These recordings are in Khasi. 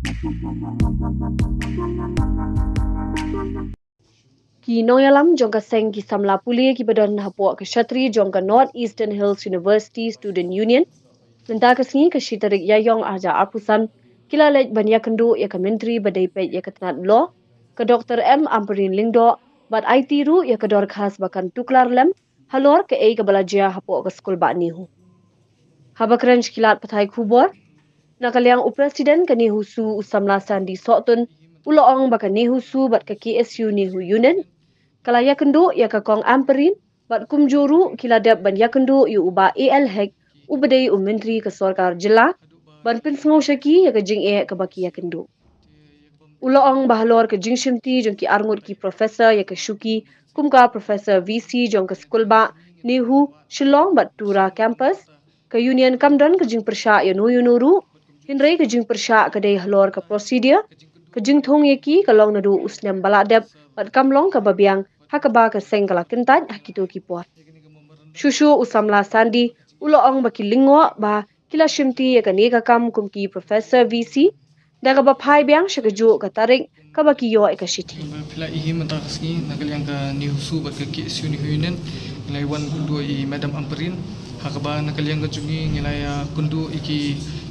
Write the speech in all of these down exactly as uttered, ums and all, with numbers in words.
Ki nongïalam jong ka seng ki samla pule kiba don hapoh ka shatri jong ka North Eastern Hills University Student Union, mynta ka sngi ka shi tarik Ïaïong arhajar arphew san, ki la leit ban ïakynduh ïa ka Myntri ba dei peit ïa ka tnat law, ka Doktor M Ampareen Lyngdoh, bad aiti ruh ïa ka dorkhas ba kan tuklar lem halor kaei kaba la jia hapoh ka skul bah NEHU. Haba kren sha ki lad pathai khubor, na ka liang u President ka NEHUSU u samla Sandy Sohtun, u la ong ba ka NEHUSU bad ka KSU NEHU Unit ka la ïakynduh ïa ka Kong Ampareen, bad kumjuh ruh ki la dep ban ïakynduh ïa u Bah A L Hek, uba dei u Myntri ka sorkar jylla, ban pynsngew sha ki ïa ka jingeh kaba ki ïakynduh. U la ong ba halor ka jingshimti jong ki arngut ki professor ïa ka shuki, kum ka Professor V C jong ka skul bah NEHU Shillong bad Tura Campus, ka Union kam don ka jingpyrshah ïano ïano ruh, hynrei ka jingpyrshah ka dei halor ka procedure, ka jingthung ïa ki ka long naduh u snem ba la dep, bad kam long kaba biang ha kaba ka seng ka la kyntait ha kito ki por. Shuh shuh u samla Sandy u la ong ba ki lyngngoh ba ki la shimti ïa kane ka kam kum ki Professor V C, da kaba phai biang sha kajuh ka tarik kaba ki ïoh ïa ka shithi. Ba phi la ïohi mynta ka sngi na ka liang ka NEHUSU bad ka KSU NEHU Union ngi la ïa wan kynduh ïa i Madam Ampareen. Ha kaba na ka liang ka jong ngi ngi la ïa kynduh ïa ki,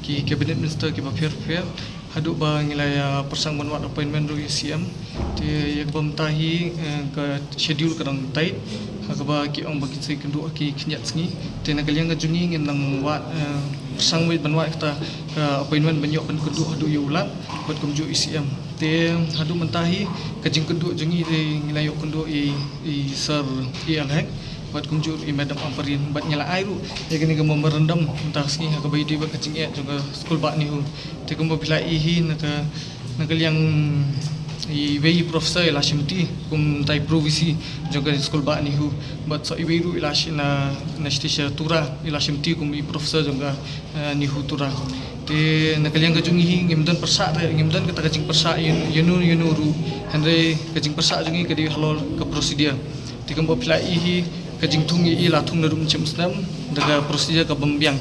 ki cabinet minister kiba pher pher haduh ba ngi la ïa pyrshang ban wad appointment ruh ïa u CM. Te ïa kaba mynta hi, eh, ka schedule ka dang tight. Ha kaba ki ong ba kin sa ïakynduh ha ki khyndiat sngi. Te na ka liang ka jong ngi ngin nang wad, eh, pyrshang wei ban wad kata ka appointment ban ïoh ban kynduh haduh ïa u Lat bad kumjuh ïa u CM. Te haduh mynta hi ka jingkynduh jong ngi te ngi la ïoh kynduh ïa i Sir A L Hek bad kumjuh ïa i Madam Ampareen bad ngi la ai ruh ïa kane ka memorandum mynta ka sngi ha kaba ïadei bad ka jingeh jong ka skul bah NEHU. Te kumba phi la ïohi na ka, na ka liang iwei i professor i la shimti kum tai pro VC jong ka skul bah NEHU. Bad sa iwei ruh i la shi na, na shisha Tura i la shimti kum i professor jong ka, eh, NEHU Tura. Te na ka liang ka jong ngi hi ngim don pyrshah te, ngim don kata ka jingpyrshah ïa, ïano ïano ruh. Hynrei ka jingpyrshah jong ngi ka dei halor ka procedure. Te kumba phi la ïohi ka jingthung ïa i la thung naduh mynshem u snem da ka procedure ka bym biang.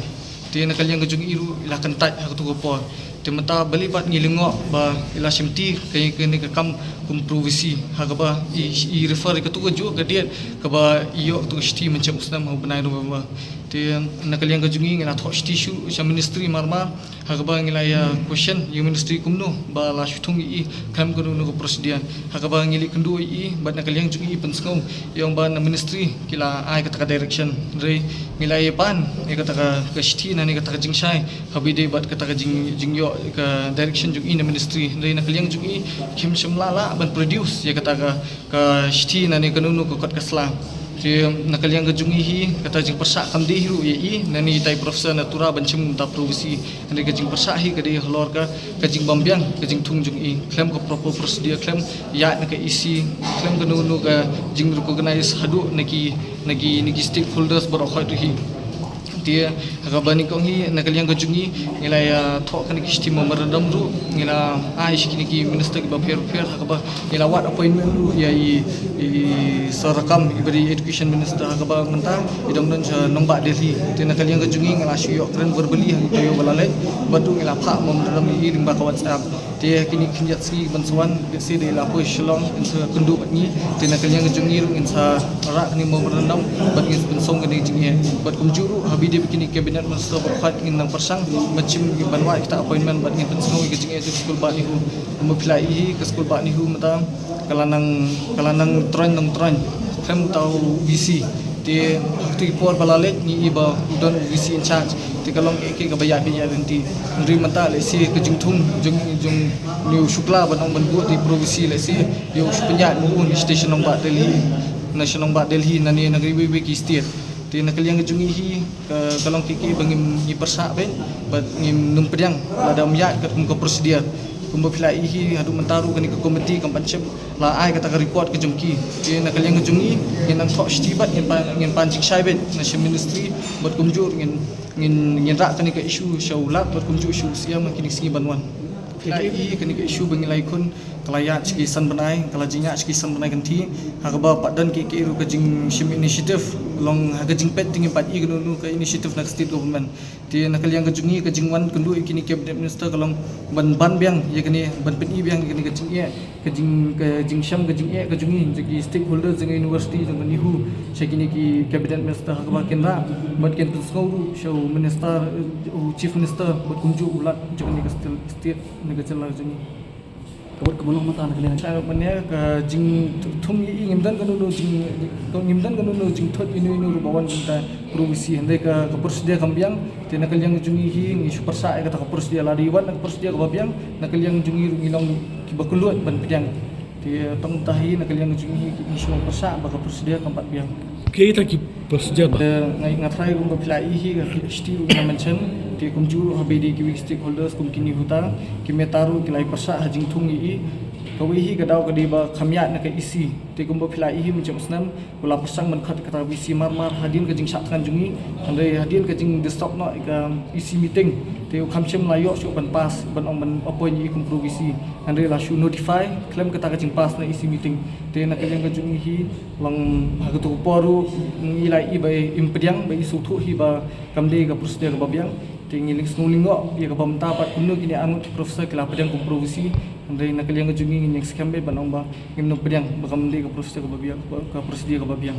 Te na ka liang ka jong i ruh i la kyntait ha katu ka por. Te mynta balei pat ngi lyngngoh ba i la shimti ka, kane ka kam kum pro VC ha kaba i, i refer ïa katu ka juh ka date kaba i ïoh katu ka shithi mynshem u snem ha u bnai November. Te na ka liang ka jong ngi ngi la thoh shithi shuh sha ministry mar mar ha kaba ngi la ïa question ïa ministry kumno ba la shu thung ïa i khlem kano kano ka procedure. Ha kaba ngi la ïakynduh ïa i bad na ka liang jong i i pynsngew ïa ong ba na ministry ki la ai kata ka direction. Hynrei ngi la ïa pan ïa kata ka, ka shithi nane kata ka jingshai haba ïadei bad kata ka jing, jingïoh ka direction jong i na ministry. Hynrei na ka liang jong i kim shym la lah ban produce ïa kata ka, ka shithi nane kano kano ka kot ka sla. Te na ka liang ka jong i hi kata jingpyrshah kam dei hi ruh ïa i nane itai professor na Tura ban shim mynta pro VC. Hynrei ka jingpyrshah hi ka dei halor ka, ka jingbym biang ka jingthung jong i khlem ka proper procedure, khlem ïaid na ka EC, khlem kano kano ka jingrecognize haduh na ki, na ki, na ki stakeholders baroh khoit ruh hi. Te ha kaba nyngkong hi na ka liang ka jong i ngi la ïa thoh kane ka shithi memorandum ruh, ngi la ai sha kine ki minister kiba pher pher ha kaba ngi la wad appointment ruh ïa i, i Sir Rakkam iba dei education minister ha kaba mynta i dang don sha nongbah Delhi. Te na ka liang ka jong i ngi la shu ïoh kren verbally ha ki taïew ba la leit bad ruh ngi la phah memorandum ïa i lyngba ka WhatsApp. Te ha kine ki khyndiat sngi ban sa wan, lehse da i la poi Shillong in sa kynduh bad ngi. Te na ka liang ka jong i ruh ngin sa rah kane memorandum bad ngin sa pynsong kane ka jingeh. Bad kumjuh ruh haba ïadei bad kine ki cabinet minister baroh khoit ngin nang pyrshang ban shim, ban wad kita appointment bad ngin pynsngew ïa ka jingeh jong ka skul bah NEHU. Kumba phi la ïohi ka skul bah NEHU mynta ka la nang, ka la nang troiñ nang troiñ khlem uta u VC. Te ha katu ki por ba la leit ngi i ba u don u VC in charge. Te ka long kaei kaei kaba ïaid beit ïaid lynti. Hynrei mynta lehse ka jingthung jong, jong une u Shukla ban ong ban buh te i pro VC lehse ïa u shu pynïaid ma u na sha station nongbah Delhi, na sha nongbah Delhi nane na kiwei kiwei ki state. Te na ka liang ka jong i hi ka, ka long kaei kaei ba ngim, ngi pyrshah beit bad ngim nym pdiang lada ym ïaid katkum ka procedure. Kumba phi la ïohi haduh mynta ruh kane ka committee kam pat shym la ai kata ka report ka jong ki. Te na ka liang ka jong i ngin nang thoh shithi bad ngin pan, ngin pan jingshai beit na sha ministry bad kumjuh ngin, ngin, ngin rah kane ka issue sha u Lat bad kumjuh sha u CM ha kine ki sngi ban wan. Phi la ïohi kane ka issue ba ngi la ïakhun ka la ïaid sha ki san bnai, ka la jingïaid sha ki san bnai kynthih ha kaba pat don kiei kiei ruh ka jingshim initiative Long ha ka jingpeit te ngim pat i kano kano ka initiative na ka state government. Te na ka liang ka jong ngi ka jingwan kynduh ïa kine cabinet minister ka long ban ban biang ïa kane, ban pyni biang ïa kane ka jingeh, ka jing, ka jingshem, ka jingeh ka jong ngi, jong ki stakeholder jong ka university, jong ka NEHU, sha kine ki cabinet minister ha kaba kin rah bad kin pynsngew ruh sha u minister, u chief minister bad kumjuh u lat jong kane ka state, state ne ka jylla jong ngi. Ka mut ka mano mynta na ka liang? Ka mane ka jingthung ïa i, ngim don kano kano jing, ngim don kano kano jingthut ïa ino ino ruh ba wan mynta. Pyrshah hynrei ka, ka pyrshah kam biang. Te na ka liang jong ngi hi ngi shu pyrshah ïa kata ka pyrshah, lada i wan ka pyrshah kaba biang, na ka liang jong ngi ruh ngi long kiba kylluid ban pdiang. Te tang mynta hi na ka liang jong ngi hi ngi shu pyrshah ba ka pyrshah kam pat biang. Ki ita ki pyrshah ba? Te nga, nga tharai kumba phi la i hi ka shiti ruh nga mention. Te kumjuh ruh haba ïadei kiwei ki stakeholders kum kine uta, ki mynta ruh ki la ïa pyrshah ha jingthung ïa i. Kawei hi ka daw ka dei ba kham ïaid na ka EC. Te kumba phi la i hi mynjur snem, u la pyrshang ban khot kata ka VC mar mar hadien ka jingshah thngan jong ngi. Hynrei hadien ka jingdisturb noh ïa ka EC meeting, te u kham shym la ïoh shuh ban pass, ban ong ban appoint ïa i kum pro VC. Hynrei la shu notify khlem kata ka jingpass na EC meeting. Te na ka liang ka jong ngi hi, long ha kato ka por ruh ngi la i ba im pdiang, ba i sngewthuh hi ba kam dei ka pyrshah kaba biang. Te ngi lyngsngew lyngngoh ïa kaba mynta pat kumno kine arngut ki professor ki la pdiang kum pro VC. Hynrei na ka liang ka jong ngi ngin ïeng skhem beit ban ong ba ngim nang pdiang ba kam dei ka pyrshah kaba biang, ka pyrshah kaba biang.